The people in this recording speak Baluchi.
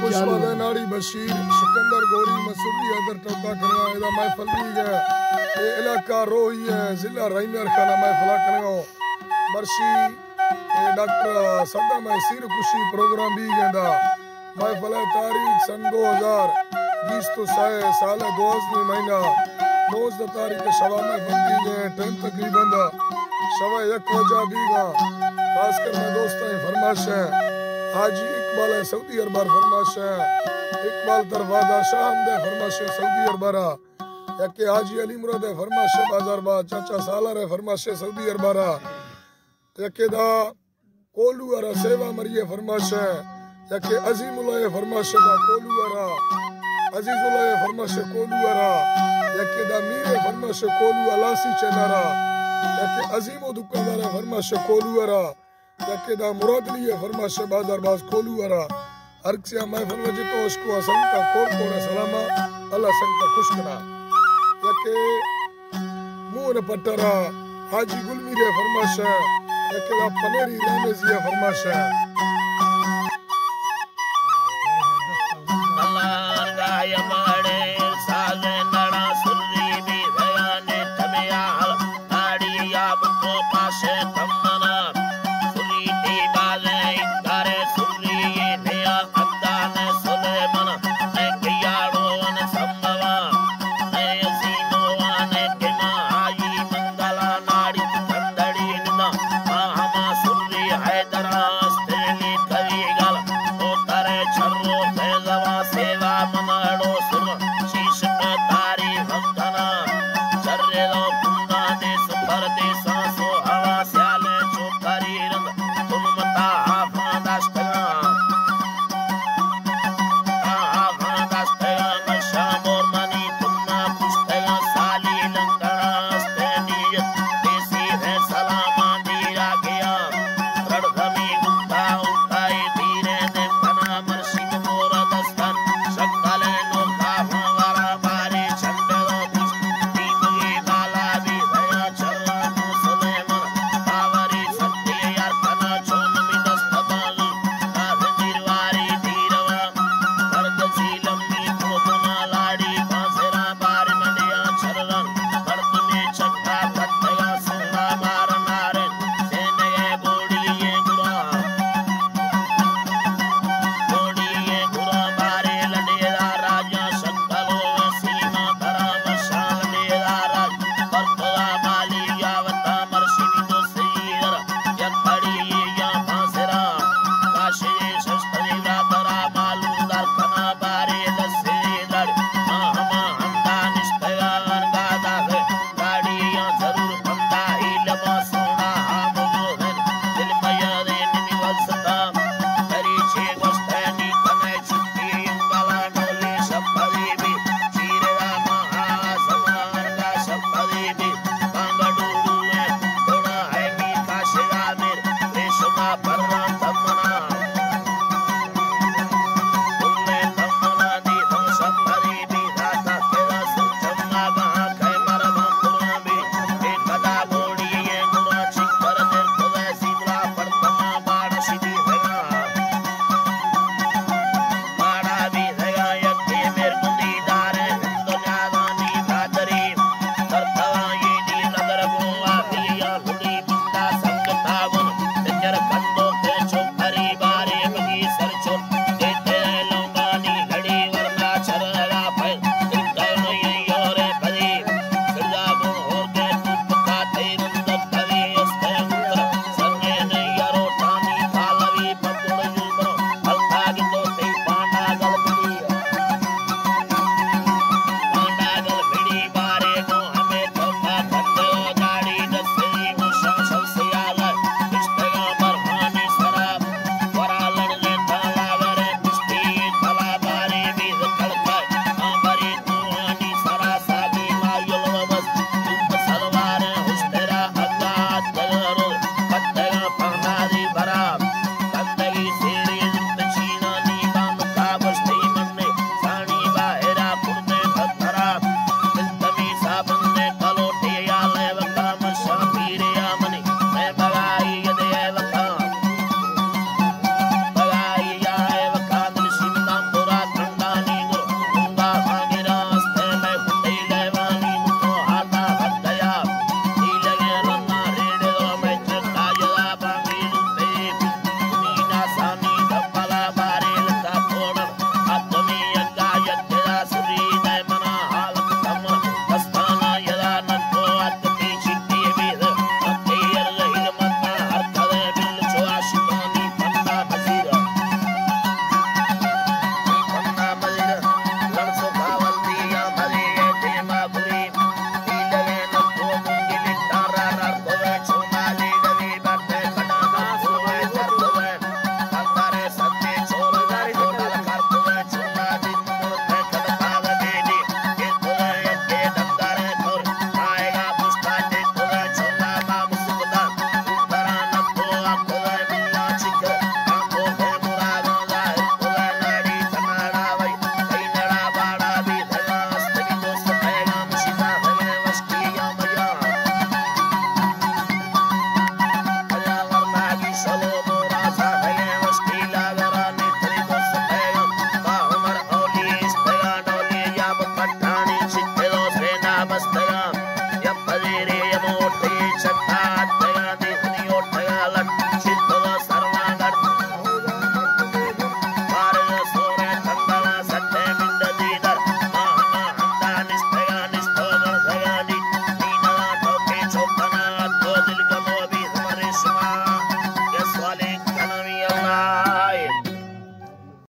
خوش بادے ناڑی بشیر، سکندر گوری، مسری حیدر ٹوکا کنگا، ادا محفل دی گئے۔ اے علاقہ روہی ہے، ضلع رحیم یار خانہ محفلہ کنگا۔ مرشی، اے ڈاکٹر صدام ہے، سیر کشی پروگرام بھی گیندا۔ محفل ہے تاریخ سن دو ہزار بیست و سہ، سال دوازدہ مہینہ، نوزدہ تاریخ شوا محفل دی گئے۔ ٹائم تقریباً شوا یک وجہ بیگا۔ خاص کر میں دوستاں فرمائش ہے، حاجی اقبال ہے سعودی عربار فرمائش ہے، اقبال طرفا دا شاہ حمد ہے فرمائش ہے سعودی عربارا، یکے حاجی علی مراد ہے فرمائش ہے بازار با، چاچا سالار ہے فرمائش ہے سعودی عربارا، یکے دا کولو ارا سیوا مری ہے فرمائش ہے، یکے عظیم اللہ ہے فرمائش ہے دا کولو ارا، عزیز اللہ ہے فرمائش ہے کولو ارا، یکے دا میر ہے فرمائش ہے کولو الاسی چنارا، یکے عظیم و دکاندار ہے فرمائش ہے کولو ارا، یکے دا مراد علی ہے فرمائش ہے بازار باز کولو ارا۔ ہر کسیا محفل وجہ تو اشکو سنگتا کور کور سلاما، اللہ سنگتا خوش کنا۔ یکے مون پٹرا حاجی گل میرے فرمائش ہے، یکے دا پنیری رامیزی ہے فرمائش ہے۔ ملار گائے ماڑے سازے نڑا سری بھی بھیانے تمیال۔ تاڑی یاب کو پاسے تمنا، سری تی بالے اندارے سری نیا اندان سلیمان، میں کیاڑو ان سمبوا، میں سینو آنے کنا آئی منگلا ناڑی تندڑی ننا، آ ہما سری حیدر آستے۔